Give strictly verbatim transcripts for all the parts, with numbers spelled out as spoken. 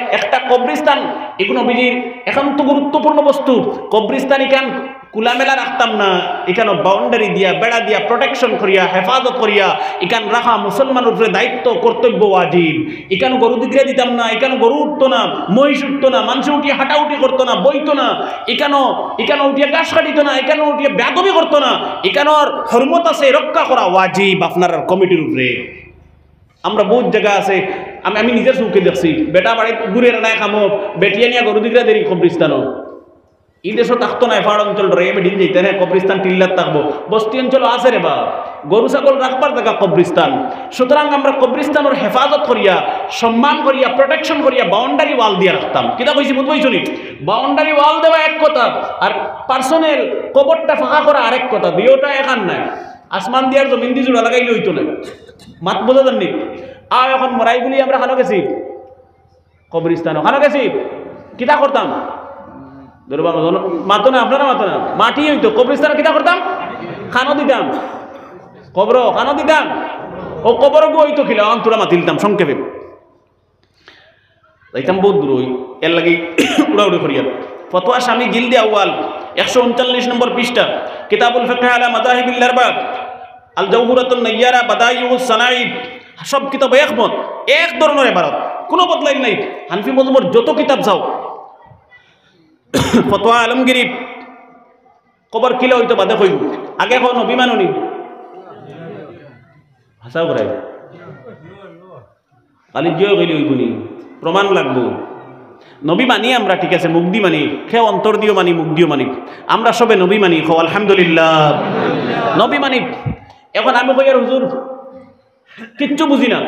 একটা কবরিস্তান, এগুন নবীজির একান্ত গুরুত্বপূর্ণ বস্তু। কবরিস্তান ইখান খোলামেলা রাখতাম না, ইখানো বাউন্ডারি দিয়া, বেড়া দিয়া, প্রোটেকশন করিয়া, হেফাজত করিয়া ইখান রাখা মুসলমানর উপরে দায়িত্ব, কর্তব্য, ওয়াজিব। ইখানো গরু দিগরা দিতাম না, ইখানো গরু উঠতো না, মহিষ উঠতো না, মানষে উঠিয়া হাঁটাউঠি করতো না, বইতো না, ইখানো, ইখানো উঠিয়া ঘাস কাটিতো না, ইখানো উঠিয়া বেয়াদবি করতো না। ইখানোর হরমত আছে, রক্ষা করা ওয়াজিব আপনারার কমিটির উপরে। আমরা বউত জাগা আছে, আমি, আমি নিজর চউখে দেখছি, বেটা বাড়িত ঘুরে রানায় কামো, বেটিয়ে নিয়া গরু দিগরা দেরি কবরিস্তানো। ই দেশো থাকতো নায়, পাহাড় অঞ্চল ডরাইয়া বেটিন যাইতা নায়, কবরিস্তান টিল্লাত থাকবো। বস্তি অঞ্চল আছে রে বা, গরু ছাগল রাখবার জাগা কবরিস্তান। সুতরাং আমরা কবরিস্তানর হেফাজত করিয়া, সম্মান করিয়া, প্রোটেকশন করিয়া, বাউন্ডারি ওয়াল দিয়া রাখতাম। কিতা কইছি বুঝ পাইছো নি? বাউন্ডারি ওয়াল দেওয়া এক কথা, আর পার্সোনাল কবরটা ফাঁকা করা আরেক কথা। দুইওটা একান নায়। আসমান দি আর জমিন দি জোড়া লাগাইলে অইতো নায়। মাত বুঝা যার নি? আও, এখন মরাই বুলি আমরা কানো গেছি? কবরিস্তানো। কানো গেছি? কিতা করতাম? ধরবা মতো মাতো না, আপনারা মাতো না। মাটি অইতো, কবরিস্তানো কিতা করতাম? কানো দিতাম। কবরো কানো দিতাম। ও কবরগু অইতো কিলা, অন থুড়া মাতি দিতাম সংক্ষেপে। যাইতাম বউত দূর অই, এরলাগি উড়াউড়ি করিয়ার। ফতোয়া শামী জিলদে আউয়াল, একশো ঊনচল্লিশ নম্বর পৃষ্ঠা, কিতাবুল ফিকহ আলা মাযাহিবিল আরবা, আল জাওহারাতুন নাইয়ারা, বাদাইউস সানাইদ, সব কিতাবো একমত, এক ধরনর এবারত, কুনু বদলাইল নাই। হানফি মজহবর যত কিতাব চাও, ফতোয়া আলমগিরি, কবর কিলা অইতো বাদে কইবো, আগে কও নবী মানো নি? হাছা করি কইলে অইবো নি? প্রমাণ লাগবো। নবী মানি আমরা, ঠিক আছে, মুখদি মানি, কেউ অন্তর দিও মানি, মুখদিও মানি, আমরা সবে নবী মানি। কও আলহামদুলিল্লাহ। নবী মানি। এখন আমি কইয়ার, হুজুর, কিচ্ছু বুঝি না,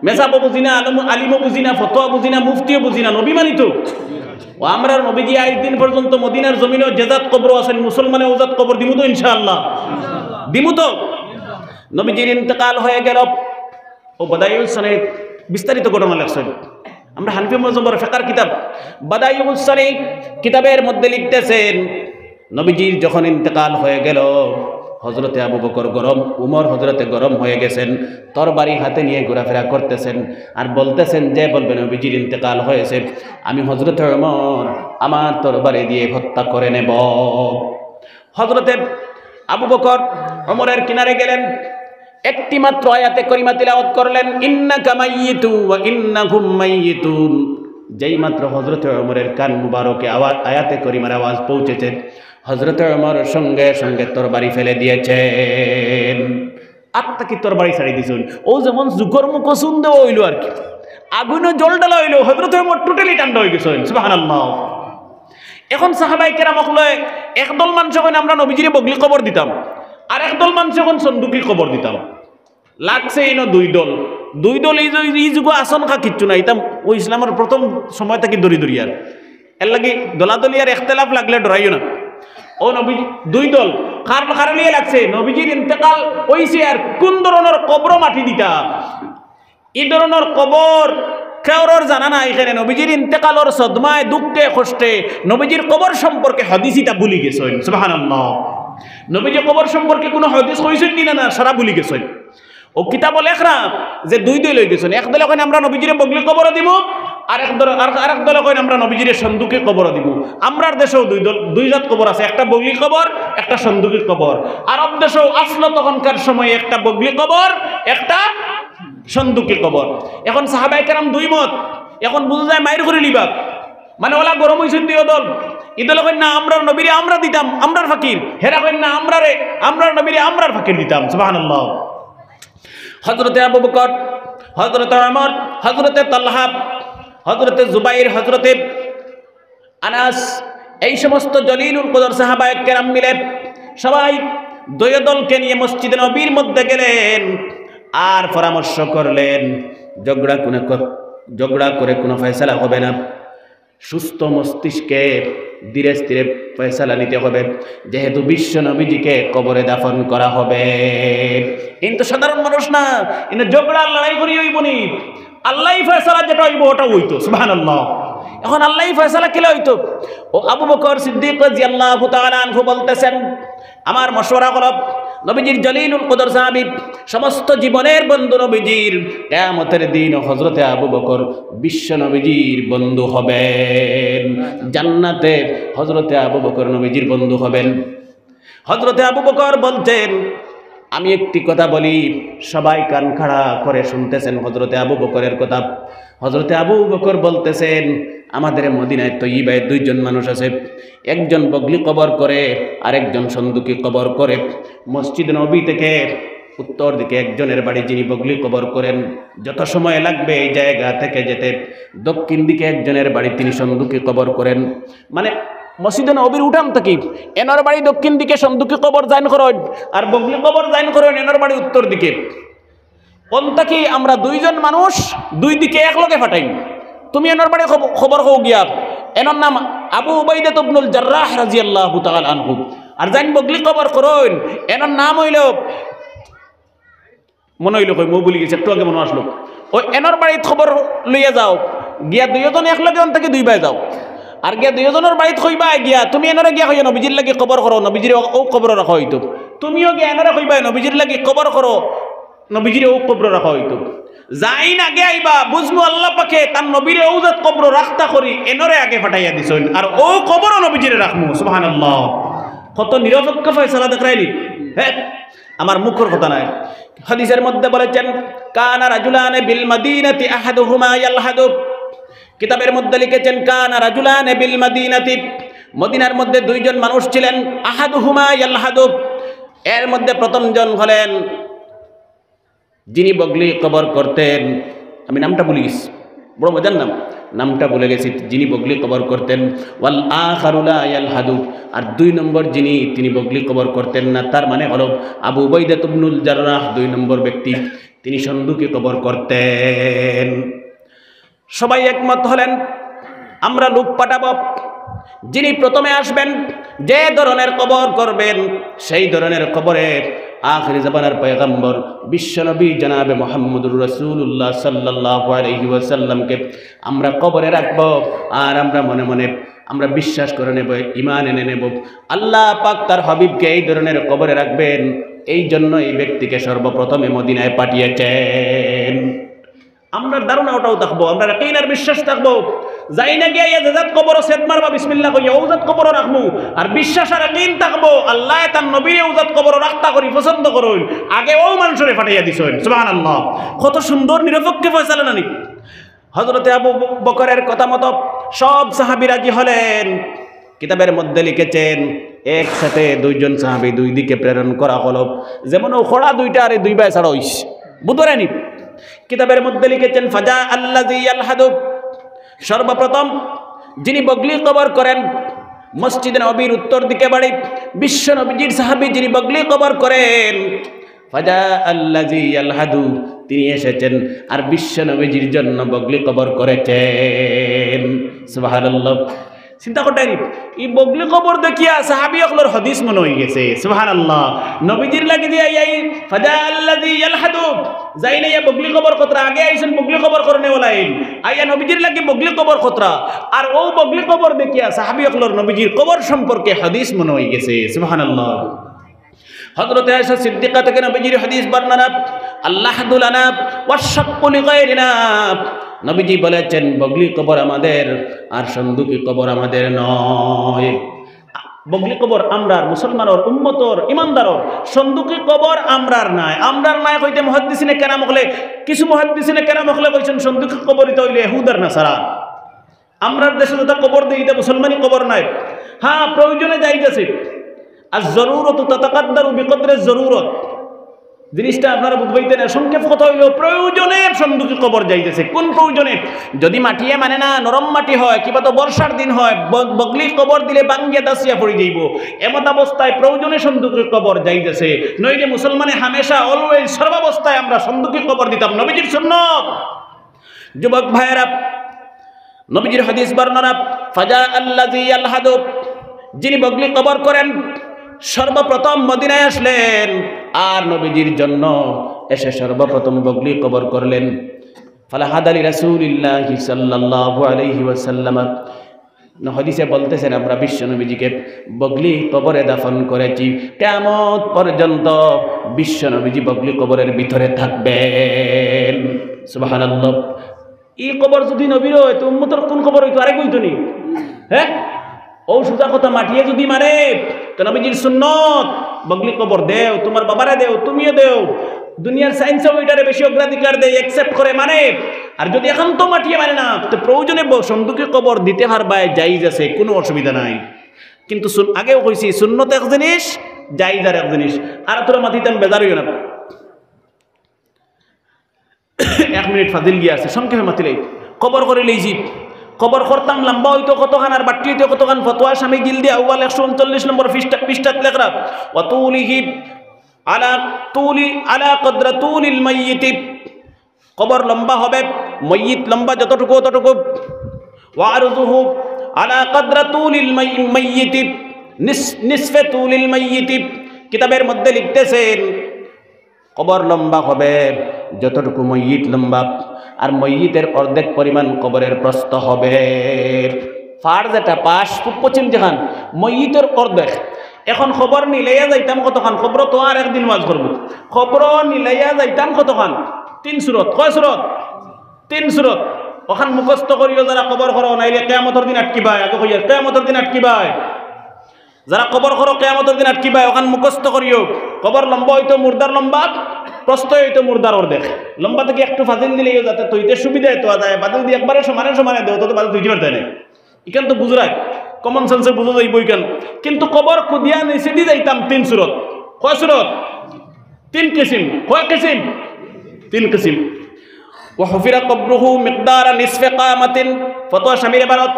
মেসাবও বুঝি না, আলম-, আলিমও বুঝি না, ফতোয়া বুঝি না, মুফতিও বুঝি না, নবী মানি তো। ও আমরার নবীজি আইজ দিন পর্যন্ত মদিনার জমিনো যে জাত কবরো আছইন, মুসলমানে অউ জাত কবর দিমু তো ইনশাআল্লাহ? দিমু তো? নবীজির ইন্তেকাল হয়ে গেল, ও বাদাইউস সানাইদ বিস্তারিত ঘটনা লেখছইন। আমরা হানফি মজহবর ফিকহর কিতাব বাদাইউস সানাইদ কিতাবের মধ্যে লিখতেছেন, নবীজির যখন ইন্তেকাল হয়ে গেল, হযরতে আবু বকর গরম, উমর হযরতে গরম হয়ে গেছেন, তরবারি হাতে নিয়ে ঘোরাফেরা করতেছেন আর বলতেছেন, যে বলবে নবীজির ইন্তেকাল হয়েছে, আমি হযরতে উমর আমার তরবারি দিয়ে হত্যা করে নেব। হযরতে আবু বকর ওমরের কিনারে গেলেন, একটি মাত্র আয়াতে করিমা তিলাওয়াত করলেন, "ইন্নাকা মাইয়িতু ওয়া ইন্নাহুম মাইয়িতুন।" যেই মাত্র হযরতে ওমরের কান মুবারকে আওয়াজ, আয়াতে করিমার আওয়াজ পৌঁছেছে, হযরতে ওমর সঙ্গে সঙ্গে তরবারি ফেলে দিয়েছেন। আত থাকি তরবারি ছাড়ি দিছইন। অউ যেমন জুকর মুখো চুন দেওয়া অইলো আর কি, আগুইনো জল ঢালা অইলো, হযরতে ওমর totally ঠান্ডা অই গেছইন। সুবহানাল্লাহ। এখন সাহাবায়ে কেরাম অকলে একদল মানষে কইন, "আমরা নবীজিরে বগলি কবর দিতাম," আর একদল মানষে কইন, "সন্দুকি কবর দিতাম।" লাগছে ইনো দুই দল। দুই দল ই যু-, ই যুগো আছইন কা কিচ্ছু নাই। ইতা অউ ইসলামর প্রথম সময় থাকি ধরি ধরি আর। এরলাগি দলাদলি আর ইখতিলাফ লাগলে ডরাইও না। ও নবীজি, দুই দল। কার, কার লাগি লাগছে? নবীজির ইন্তেকাল অইছে আর কুন ধরনর কবরো মাটি দিতা? ই ধরনর কবর কেউরর জানা নাই। এখানে নবীজির ইন্তেকালর সদমায়, দুঃখে, কষ্টে নবীজির কবর সম্পর্কে হাদিস ইতা ভুলি গেছইন। সুবহানাল্লাহ। নবীজি কবর সম্পর্কে কুনু হাদিস কইছইন নি না, না, সারা ভুলি গেছইন। ও কিতাবো লেখরা যে দুই দল অই গেছইন, এক দলে কইন আমরা নবীজিরে বগলি কবরো দিমু, আর এক দল, আর, আর এক দলে কইন আমরা নবীজিরে সন্দুকি কবরো দিমু। আমরার দেশেও দুই দল, দুই জাত কবর আছে, একটা বগলি কবর, একটা সন্দুকি কবর। আরব দেশেও আছলো তখনকার সময়ে একটা বগলি কবর, একটা সন্দুকি কবর। এখন সাহাবায়ে কেরাম দুই মত, এখন বুঝা যায় মাইর করি লিবা। মানে অলা গরম অইছইন দুইও দল। ই দলে কইন না, আমরার নবীরে আমরা দিতাম, আমরার ফকির। হেরা কইন না, আমরারে, আমরার নবীরে আমরার ফকির দিতাম। সুবহানাল্লাহ। হযরতে আবু বকর, হযরতে ওমর, হযরতে তালহা, হযরতে জুবাইর, হযরতে আনাস, এই সমস্ত জলিলুল কদর সাহাবায়ে কেরাম মিলে সবাই দুইও দলকে নিয়ে মসজিদে নবীর মধ্যে গেলেন আর পরামর্শ করলেন, ঝগড়া কুনু ক-, ঝগড়া করে কুনু ফয়সালা হবে না। সুস্থ মস্তিষ্কে ধীরে স্থিরে ফয়সালা নিতে হবে, যেহেতু বিশ্ব নবীজিকে কবরে দাফন করা হবে। কিন্তু সাধারণ মানুষ না, ইনো ঝগড়া আর লড়াই করি অইবো নি। আল্লাহই ফয়সালা যেটা অইবো, ওটা অইতো। সুবহানাল্লাহ। এখন আল্লাহই ফয়সালা কিলা অইতো? ও আবু বকর সিদ্দিক রাদিয়াল্লাহু তাআলা আনহু বলতেছেন, আমার মশওয়ারা হলো, নবীজির জলিলুল কদর সাহাবী, সমস্ত জীবনের বন্ধু নবীজির, কিয়ামতের দিন হযরতে আবু বকর বিশ্ব নবীজির বন্ধু হবেন। জান্নাতে হযরতে আবু বকর নবীজির বন্ধু হবেন। হযরতে আবু বকর বলছেন, আমি একটি কথা বলি, সবাই কান খাড়া করে শুনতেছেন হযরতে আবু বকরের কথা। হযরতে আবু বকর বলতেছেন, আমাদের মদিনায় তৈয়বায় দুইজন মানুষ আছে, একজন বগলি কবর করে, আরেকজন সন্দুকি কবর করে। মসজিদ নবী থেকে উত্তর দিকে একজনের বাড়ি যিনি বগলি কবর করেন, যত সময় লাগবে এই জায়গা থেকে যেতে, দক্ষিণ দিকে একজনের বাড়ি তিনি সন্দুকি কবর করেন। মানে মসজিদে নবীর উঠান থাকি এনর বাড়ি দক্ষিণ দিকে সন্দুকি কবর যাইন করইন, আর বগলি কবর যাইন করইন এনর বাড়ি উত্তর দিকে। অন থাকি আমরা দুইজন মানুষ দুই দিকে একলগে ফাটাইন। তুমি এনর বাড়ি খব-, খবর কও গিয়া, এনর নাম আবু উবাইদাত ইবনুল জাররাহ রাদিয়াল্লাহু তাআলা আনহু। আর যাইন বগলি কবর করইন, এনর নাম অইলো, মনো অইলো কই, মো ভুলি গেছি, একটু আগে মনো আসলো। অউ এনর বাড়িত খবর লইয়া যাও, গিয়া দুইওজন একলগে অন থাকি দুইবায় যাও। আর গিয়া দুইওজনর বাড়িত কইবায় গিয়া, তুমি এনরে গিয়া কইও নবীজির লাগি কবর করো, নবীজিরে অউ, অউ কবরো রাখা অইতো। তুমিও গিয়া এনরে কইবায় নবীজির লাগি কবর করো, নবীজিরে অউ কবরো রাখা অইতো। যাইন আগে আইবা, বুঝমু আল্লাহ পাকে তান নবীরে অউ জাত কবরো রাখতা করি, এনরে আগে ফাটাইয়া দিছইন, আর অউ কবরো নবীজিরে রাখমু। সুবহানাল্লাহ। কত নিরপেক্ষ ফয়সালা দেখরায়নি। হ্যাঁ, আমার মুখর কথা নায়। হাদিসের মধ্যে বলেছেন, কানা রাজুলানে বিল মাদিনাতি আহাদুহুমা ইয়ালহাদু। কিতাবের মধ্যে লিখেছেন, কানা রাজুলানে বিল মাদিনাতি, মদিনার মধ্যে দুইজন মানুষ ছিলেন, আহাদুহুমা ইয়ালহাদু, এর মধ্যে প্রথম জন হলেন যিনি বগলি কবর করতেন, আমি নামটা ভুলি গেছি, বড় মজার নাম, নামটা ভুলে গেছি, যিনি বগলি কবর করতেন, ওয়াল আখারু লা ইয়ালহাদু, আর দুই নম্বর যিনি, তিনি বগলি কবর করতেন না, তার মানে হলো আবু উবাইদাত ইবনুল জাররাহ দুই নম্বর ব্যক্তি, তিনি সন্দুকি কবর করতেন। সবাই একমত হলেন, আমরা লোক পাঠাবো, যিনি প্রথমে আসবেন, যে ধরনের কবর করবেন, সেই ধরনের কবরে আখেরি জামানার পয়গম্বর বিশ্বনবী জনাবে মুহাম্মদুর রাসূলুল্লাহ সাল্লাল্লাহু আলাইহি ওয়াসাল্লামকে আমরা কবরে রাখবো। আর আমরা মনে মনে আমরা বিশ্বাস করে নেব, ঈমান এনে নেব, আল্লাহ পাক তার হাবিবকে এই ধরনের কবরে রাখবেন, এই জন্য এই ব্যক্তিকে সর্বপ্রথমে মদিনায় পাঠিয়েছেন। আমরার ধারণা ওটাও থাকবো, আমরার ইয়াকিন আর বিশ্বাস থাকবো। যাইন আগে আইয়া যে জাত কবরো সেদ মারবা, বিসমিল্লাহ কইয়া, অউ জাত কবরো রাখমু। আর বিশ্বাস আর ইয়াকিন থাকবো, আল্লায় তান নবীরে অউ জাত কবরো রাখতা করি পছন্দ করইন, আগে অউ মানষরে পাঠাইয়া দিছইন। সুবহানাল্লাহ। কত সুন্দর নিরপেক্ষ ফয়সালা নানি? হযরতে আবু বকরের কথা মতো সব সাহাবী রাজি হলেন। কিতাবের মধ্যে লিখেছেন, একসাথে দুইজন সাহাবী দুই দিকে প্রেরণ করা হলো। যেমন অউ খড়া দুইটারে দুইবায় ছাড়া অইছে। বুঝরায়নি? কিতাবের মধ্যে লিখেছেন, ফাজা আল্লাযী ইয়ালহাদু, সর্বপ্রথম যিনি বগলি কবর করেন, মসজিদে নবীর উত্তর দিকে বাড়ি, বিশ্ব নবীজির সাহাবী যিনি বগলি কবর করেন, ফাজা আল্লাযী ইয়ালহাদু, তিনি এসেছেন, আর বিশ্ব নবীজির জন্য বগলি কবর করেছেন। সুবহানাল্লাহ। চিন্তা করতায়নি, ই বগলি কবর দেখিয়া সাহাবী অকলর হাদিস মনো অইগেছে। সুবহানাল্লাহ। নবীজির লাগি যে আইয়া ই ফাজা আল্লাযী ইয়ালহাদু, যাইন আইয়া বগলি কবর করতরা, আগে আইছইন বগলি কবর করনেওয়ালা আইন, আইয়া নবীজির লাগি বগলি কবর করতরা, আর অউ বগলি কবর দেখিয়া সাহাবী অকলর নবীজির কবর সম্পর্কে হাদিস মনো অইগেছে। সুবহানাল্লাহ। হযরতে আয়েশা সিদ্দিকা থেকে নবীজির হাদিস বর্ণনা, আল্লাহাদু লানা ওয়াশ শাক্কু লিগায়রিনা। নবীজি বলেছেন, বগলি কবর আমাদের, আর সন্দুকি কবর আমাদের নয়। বগলি কবর আমরার, মুসলমানর, উম্মতর, ইমানদারর। সন্দুকি কবর আমরার নায়। আমরার নায় কইতে মুহাদ্দিসিনে কেরাম অকলে, কিছু মুহাদ্দিসিনে কেরাম অকলে কইছইন, সন্দুকি কবর ইতা অইলো ইহুদ আর নাসারা। আমরার দেশো যেতা কবর দেই, ইতা মুসলমানি কবর নায়। হ্যাঁ, প্রয়োজনে জায়েজ আছে। আর জরুরতু তাতাকাদ্দারু বিকদরে জরুরত। জিনিসটা আপনারা বুঝবাইতে না, সংক্ষেপ কথা অইলো, প্রয়োজনে সন্দুকি কবর জায়েজ আছে। কোন প্রয়োজনে? যদি মাটিয়ে মানে না, নরম মাটি হয়, কিবা তো বর্ষার দিন হয়, ব-, বগলি কবর দিলে ভাঙ্গিয়া দাসিয়া পড়ি যাইবো, এমত অবস্থায় প্রয়োজনে সন্দুকি কবর জায়েজ আছে, নইলে মুসলমানে হামেশা, always, সর্বাবস্থায় আমরা সন্দুকি কবর দিতাম, নবীজির সুন্নত। যুবক ভাইয়েরা, নবীজির হাদিস বর্ণনা, ফাজা আল্লাযী ইয়ালহাদু, যিনি বগলি কবর করেন, সর্বপ্রথম মদিনায় আসলেন, আর নবীজির জন্য এসে সর্বপ্রথম বগলি কবর করলেন। ফালাহাদা লিরাসূলিল্লাহি সাল্লাল্লাহু আলাইহি ওয়াসাল্লাম, হাদিসে বলতেছেন, আমরা বিশ্ব নবীজিকে বগলি কবরে দাফন করেছি। কিয়ামত পর্যন্ত বিশ্ব নবীজি বগলি কবরের ভিতরে থাকবেন। সুবহানাল্লাহ। ই কবর যদি নবীর অয়, তো উম্মতর কোন কবর অইতো? আরেক অইতো নি? হ্যাঁ, ও সুজা কথা, মাটিয়ে যদি মারে, তো নবীজির সুন্নত, বগলি কবর দেও, তোমার বাবারে দেও, তুমিও দেও। দুনিয়ার সায়েন্সে ওইটারে বেশি অগ্রাধিকার দেয়, অ্যাকসেপ্ট করে, মানে। আর যদি এখন তো মাটিয়ে মানে না, তো প্রয়োজনে ব-, সন্দুকে কবর দিতে পারবায়, জায়েজ আছে, কোনো অসুবিধা নাই। কিন্তু সুন-, আগেও কইছি, সুন্নত এক জিনিস, জায়েজ আর এক জিনিস। আর তোরা মাতিতাম, বেজার অইও না। এক মিনিট ফাজিল গিয়া আছে, সংক্ষেপে মাতিলাই। কবর করি লইছি, কবর করতাম লম্বা অইতো কতখান আর বাট্টি অইতো কতখান, ফতোয়া শামী জিলদে আউয়াল একশো ঊনচল্লিশ নম্বর পৃষ্ঠা, পৃষ্ঠাত লেখরা, "ওয়া তুলিহি আলা তুলি, আলা কদরা তুলিল মাইয়িতি।" কবর লম্বা হবে, মইয়িত লম্বা যতটুকু অতটুকু। "ওয়া আরজুহু আলা কদরা তুলিল মাই-, মাইয়িতি, নিস-, নিসফে তুলিল মাইয়িতি।" কিতাবের মধ্যে লিখতেছেন, কবর লম্বা হবে যতটুকু মইয়িত লম্বা, আর মইয়িতের অর্ধেক পরিমাণ কবরের প্রস্থ হবে। ফার যেটা, পাশ, পূব পশ্চিম যেখান, মইয়িতের অর্ধেক। এখন কবর নিলাইয়া যাইতাম কতখান? কবর তো আর একদিন ওয়াজ করবো। কবর নিলাইয়া যাইতাম কতখান? তিন সুরত। কয় সুরত? তিন সুরত। ওখান মুখস্থ করিও যারা কবর করো, নাইলে কিয়ামতর দিন আটকিবায়। আগে কইয়ার, কিয়ামতর দিন আটকিবায়। যারা কবর করো, কিয়ামতর দিন আটকিবায়, ওখান মুখস্থ করিও। কবর লম্বা অইতো মুর্দার লম্বা, প্রস্থ অইতো মুর্দার অর্ধেক। লম্বা থাকি একটু ফাজিল দিলাইও, যাতে থইতে সুবিধা অইতো যায়। বাদে যদি একবারে সমানে সমানে দেও, তো বাদে থইতে পারতায় নায়। ইখান তো বুঝরায়, কমন সেন্সে বুঝা যাইবো ইখান। কিন্তু কবর কুদিয়া নিচেদি যাইতাম তিন সুরত। কয় সুরত? তিন কিসিম। কয় কিসিম? তিন কিসিম। "ওয়া হুফিরা কবরুহু মিকদারা নিসফে কামাতিন।" ফতোয়া শামীর এবারত,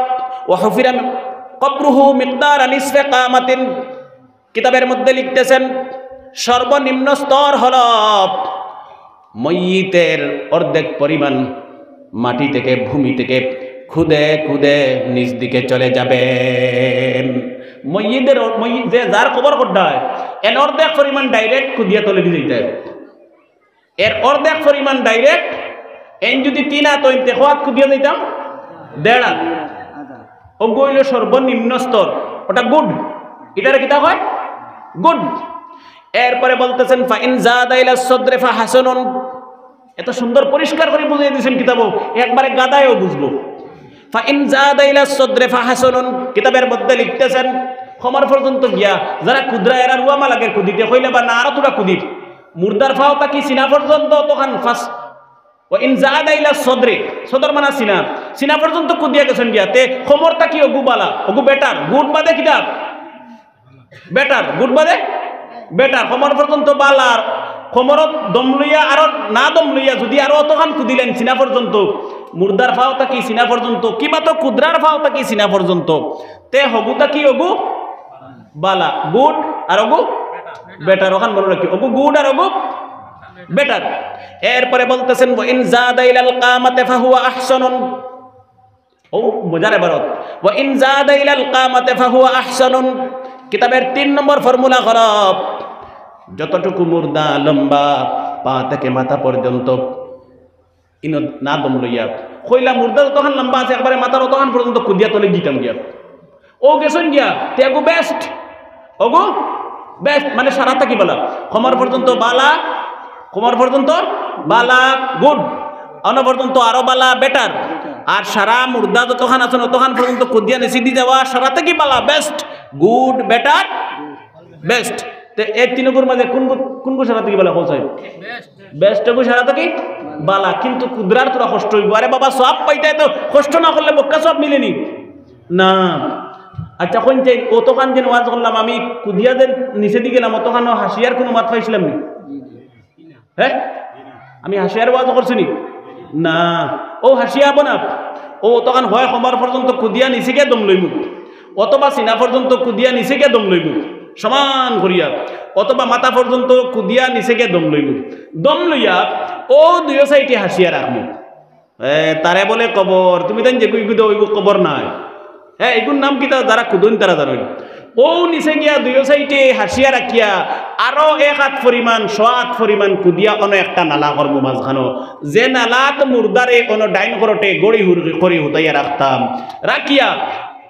"ওয়া হুফিরা কবরুহু মিকদারা নিসফে কামাতিন।" কিতাবের মধ্যে লিখতেছেন, সর্বনিম্ন স্তর হলো মইয়িতের অর্ধেক পরিমাণ মাটি থেকে, ভূমি থেকে খুদে খুদে নিচ দিকে চলে যাবেন। মইয়িতের অর-, মইয়িত যে যার কবর করতে হয়, এন অর্ধেক পরিমাণ ডাইরেক্ট কুদিয়া তলেদি যাইতে হয়। এর অর্ধেক পরিমাণ ডাইরেক্ট, এন যদি তিন আত অইন, তে কয় আত কুদিয়া যাইতাম? দেড় আত। অগু অইলো সর্বনিম্ন স্তর, ওটা গুড। ইটারে কিতা কয়? গুড। এরপরে বলতেছেন, "ফাইন জাদা ইলা সদরে ফাহাসানুন।" এত সুন্দর পরিষ্কার করি বুঝাই দিছেন কিতাবো, একবারে গাধায়ও বুঝবো। "ফাইন জাদা ইলা সদরে ফাহাসানুন।" কিতাবের মধ্যে লিখতেছেন, কোমর পর্যন্ত গিয়া, যারা কুদরা এরা রুয়ামা লাগে কুদিতে, কইলে বা না, আরো থুড়া কুদির। মুর্দার ফাও থাকি সিনা পর্যন্ত অতখান ফাস-, "ওয়া ইন জাদা ইলা সদরে", সদর মানে সিনা, সিনা পর্যন্ত কুদিয়া গেছেন গিয়া, তে কোমর থাকি অগু বালা, অগু বেটার, গুড বাদে কিতা? বেটার, গুড বাদে বেটার। কোমর পর্যন্ত বালা, আর কোমরত দম লইয়া, আরো না দম লইয়া, যদি আরো অতখান কুদিলেন সিনা পর্যন্ত, মুর্দার ফাও থাকি সিনা পর্যন্ত, কিবা তো কুদরার ফাও থাকি সিনা পর্যন্ত, তে হগু থাকি অগু বালা, গুড আর অগু বেটার, ওখান মনে রাখি, অগু গুড আর অগু বেটার। এরপরে বলতেছেন, "ওয়া ইন জাদা ইলাল কামাতে ফাহুয়া আহসানুন।" ও মজার এবারত, "ওয়া ইন জাদা ইলাল কামাতে ফাহুয়া আহসানুন।" কিতাবের তিন নম্বর ফর্মুলা হলো, যতটুকু মুর্দা লম্বা, পা থেকে মাথা পর্যন্ত, ইনো না দম লইয়া। কইলা মুর্দা যতখান লম্বা আছে, একবারে মাথার অতখান পর্যন্ত কুদিয়া তলে দিতাম গিয়া। ও গেছইন গিয়া, তে অগু বেস্ট। অগু বেস্ট, মানে সারা থাকি বালা। কোমর পর্যন্ত বালা, কোমর পর্যন্ত বালা, গুড। অন পর্যন্ত আরো বালা, বেটার। আর সারা মুর্দা যতখান আছইন, অতখান পর্যন্ত কুদিয়া নিচেদি যাওয়া, সারা থাকি বালা, বেস্ট, গুড, বেটার, বেস্ট। তে এই তিনগুর মাঝে কোন গু-, কোন গু সারা থাকি বালা, কও চাই? বেস্ট গু সারা থাকি বালা, কিন্তু কুদরার থুড়া কষ্ট অইবো। আরে বাবা, সওয়াব পাইতায় তো কষ্ট না করলে বক্কা সওয়াব মিলেনি না। আচ্ছা, কইন চাই, অতখান যেন ওয়াজ করলাম আমি, কুদিয়া যেন নিচেদি গেলাম, অতখান হাশিয়ার কোনো মাত পাইছিলাম নি? হ্যাঁ? আমি হাশিয়ার ওয়াজ করছি নি? না। ও হাশিয়া আবো না। ও অতখান হয় কোমর পর্যন্ত কুদিয়া নিচে গিয়া দম লইমু, অথবা সিনা পর্যন্ত কুদিয়া নিচে গিয়া দম লইমু, সমান করিয়া, অথবা মাথা পর্যন্ত কুদিয়া নিচে গিয়া দম লইমু। দম লইয়া ও দুইও সাইডে হাশিয়া রাখমু। এ, তারে বলে কবর। তুমি তাইন যেগু ইগু দেও, ইগু কবর নায়। হ্যাঁ, ইগুর নাম কিতা? যারা কুদইন তারা জানইন। ও নিচে গিয়া দুইও সাইডে হাশিয়া রাখিয়া আরো এক আত পরিমাণ, সওয়া আত পরিমাণ কুদিয়া অনো একটা নালা করমু মাঝখানো। যে নালাত মুর্দারে অনো ডাইন করটে গড়ি হুর-, করি হুতাইয়া রাখতাম। রাখিয়া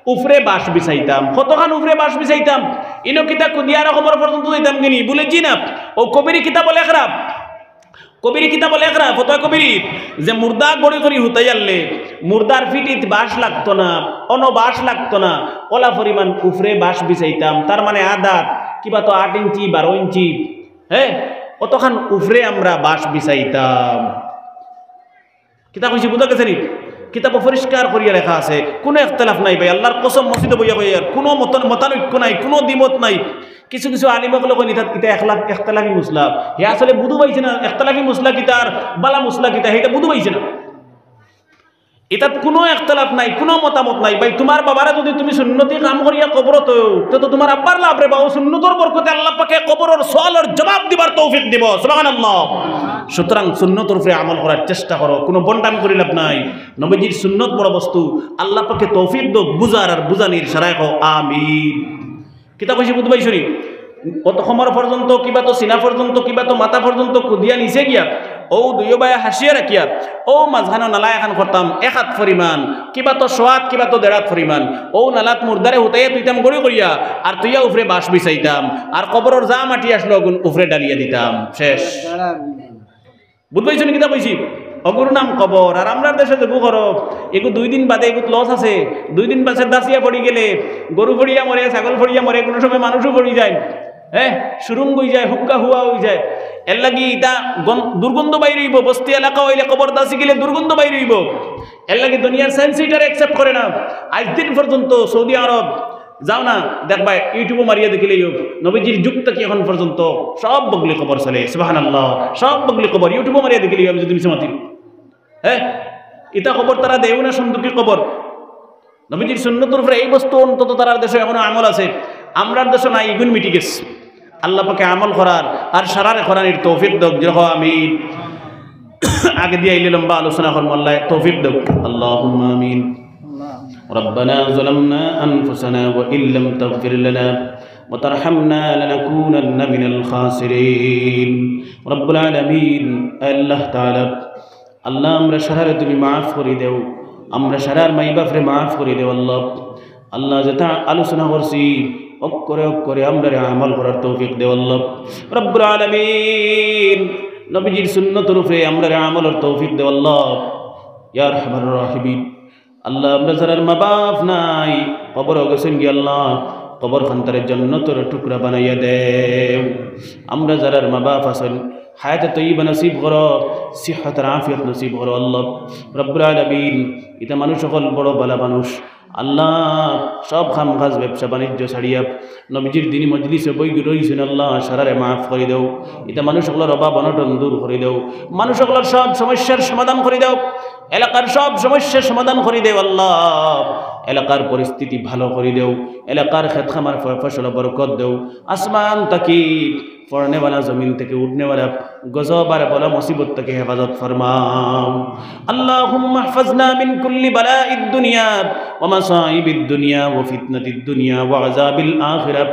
উফরে বাঁশ বিছাইতাম। কতখান উফরে বাঁশ বিছাইতাম? ইনো কিতা কুদিয়ার কবর পর্যন্ত যাইতাম গিনি? বুলে জি না। অউ কবিরি কিতাবো লেখরা, কবিরি কিতাবো লেখরা, ফতোয়া কবিরি, যে মুর্দা গড়ি করি হুতাইয়ারলে মুর্দার ফিটিত বাঁশ লাগতো না, অনো বাঁশ লাগতো না, অলা পরিমাণ উফরে বাঁশ বিছাইতাম। তার মানে আদাত কিবা তো আট ইঞ্চি, বারো ইঞ্চি, হে, অতখান উফরে আমরা বাঁশ বিছাইতাম। কিতা কইছি বুঝা গেছে নি? কিতাবো পরিষ্কার করিয়া লেখা আছে, কুনু ইখতিলাফ নাই ভাই, আল্লার কসম মসজিদো বইয়া কইয়ার, কুনু মত-, মতানৈক্য নাই, কুনু দ্বিমত নাই। কিছু কিছু আলিম অকলে কইন, ইতা, ইতা একলা-, ইখতিলাফি মাসলা। হে আসলে বুঝু পাইছে না, ইখতিলাফি মাসলা কিতা আর বালা মাসলা কিতা, হে ইতা বুঝু পাইছে না। ইতাত কুনু ইখতিলাফ নাই, কুনু মতামত নাই। ভাই, তুমার বাবারে যুদি তুমি সুন্নতি কাম করিয়া কবরো থও, তে তো তুমার আব্বার লাভ রে বা, অউ সুন্নতর বরকতে আল্লা পাকে কবরর সওয়ালর জবাব দিবার তৌফিক দিবো। সুবহানাল্লাহ। সুতরাং সুন্নতর উপরে আমল করার চেষ্টা করো, কুনু বন্ডামি করি লাভ নাই। নবীজির সুন্নত বড় বস্তু, আল্লা পাকে তৌফিক দেউক বুঝার আর বুঝানির, সারায় কও আমিন। কিতা কইছি বুঝ পাইছো নি? অত কোমর পর্যন্ত, কিবা তো সিনা পর্যন্ত, কিবা তো মাথা পর্যন্ত কুদিয়া নিচে গিয়া, অউ দুইও বায় হাসিয়া রাখিয়া, অউ মাঝখানো নালা এখান করতাম এক আত পরিমাণ, কিবা তো সোয়াত, কিবা তো দেড় আত পরিমাণ, অউ নালাত মুর্দারে হুতাইয়া থইতাম গড়ি করিয়া, আর থইয়া উফরে বাঁশ বিছাইতাম, আর কবরর যা মাটি আসলো অগুন উফরে ডালিয়া দিতাম। শেষ। বুঝ পাইছো নি কিতা কইছি? অগুর নাম কবর। আর আমরার দেশে যেগু করো, এগু দুই দিন বাদে এগুত লস আছে, দুই দিন বাদে দাসিয়া পড়ি গেলে, গরু পড়িয়া মরে, ছাগল পড়িয়া মরে, কুনু সময় মানুষও পড়ি যায়, হে, সুরুং অই যায়, হুক্কা হুয়া অই যায়। এরলাগি ইতা গন-, দুর্গন্ধ বাইর অইবো, বস্তি এলাকা অইলে কবর দাসি গেলে দুর্গন্ধ বাইর অইবো। এরলাগি দুনিয়ার science ইটারে accept করে না। আইজ দিন পর্যন্ত সৌদি আরব যাও না, দেখবায়, YouTube-ও মারিয়া দেখিলেই অইবো, নবীজির যুগ থাকি এখন পর্যন্ত সব বগলি কবর চলে। সুবহানাল্লাহ, সব বগলি কবর, YouTube-ও মারিয়া দেখিলেই অইবো, আমি যুদি মিছা মাতি। হে, ইতা কবর তারা দেও না, সন্দুকি কবর। নবীজির সুন্নতর উপরে এই বস্তু অন্তত তারার দেশো এখনো আমল আছে, আমরার দেশো নাই, ইগুন মিটি গেছে। আল্লা পাকে আমল করার আর সারারে করানির তৌফিক দেউক, জোরে কও আমিন। আগে দিয়া আইলে লম্বা আলোচনা করমু, আল্লায় তৌফিক দেউক। আল্লাহুম্মা আমিন। ربنا ظلمنا أنفسنا وإن لم تغفر لنا وترحمنا لنكونن من الخاسرين। রব্বুল আলামিন, আল্লাহ তাআলা, আল্লা, আমরা সারারে তুমি মাফ করি দেও, আমরা সারার মাই বাফরে মাফ করি দেও আল্লা। আল্লা, যেতা আলোচনা করছি, অক্ষরে অক্ষরে আমরারে আমল করার তৌফিক দেও আল্লা। রব্বুল আলামিন, নবীজির সুন্নতর উপরে আমরারে আমলর তৌফিক দেও আল্লা। ইয়া আরহামার রাহিমিন, আল্লা, আমরা যারার মা বাফ নাই, কবরো গেছইন গি আল্লা, কবরখান তারে জন্নতর টুকরা বানাইয়া দেও। আমরা যারার মা বাফ আছইন, হায়াতে তৈয়বা নসিব করো, সিহত আর আফিয়ত নসিব করো আল্লা। রব্বুল আলামিন, ইতা মানুষ অকল বড় বালা মানুষ। আল্লা, সব কাম কাজ ব্যবসা বাণিজ্য ছাড়িয়া নবীজির দিনি মজলিসো বই রইছইন আল্লা, সারারে মাফ করি দেও। ইতা মানুষ অকলর অভাব অনটন দূর করি দেও। মানুষ অকলর সব সমস্যার সমাধান করি দেও। এলাকার সব সমস্যার সমাধান করি দেও আল্লা। এলাকার পরিস্থিতি ভালো করি দেও। এলাকার খেত খামার ফ-, ফসলো বরকত দেও। আসমান থাকি পড়নেওয়ালা, জমিন থাকি উঠনেওয়ালা গজব আর বালা মুসিবত থাকি হেফাজত ফরমাও। اللهم احفظنا من كل بلاء الدنيا ومصائب الدنيا وفتنة الدنيا وعذاب الآخرة،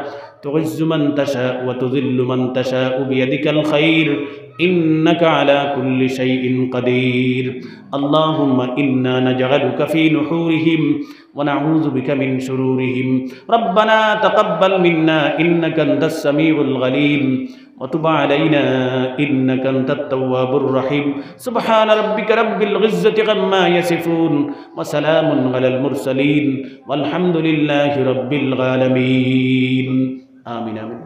تعز من تشاء وتذل من تشاء بيدك الخير، إنك على كل شيء قدير. اللهم إنا نجعلك في نحورهم ونعوذ بك من شرورهم. ربنا تقبل منا إنك أنت السميع العليم وتب علينا إنك أنت التواب الرحيم. سبحان ربك رب العزة عما يصفون وسلام على المرسلين والحمد لله رب العالمين. آمين، آمين.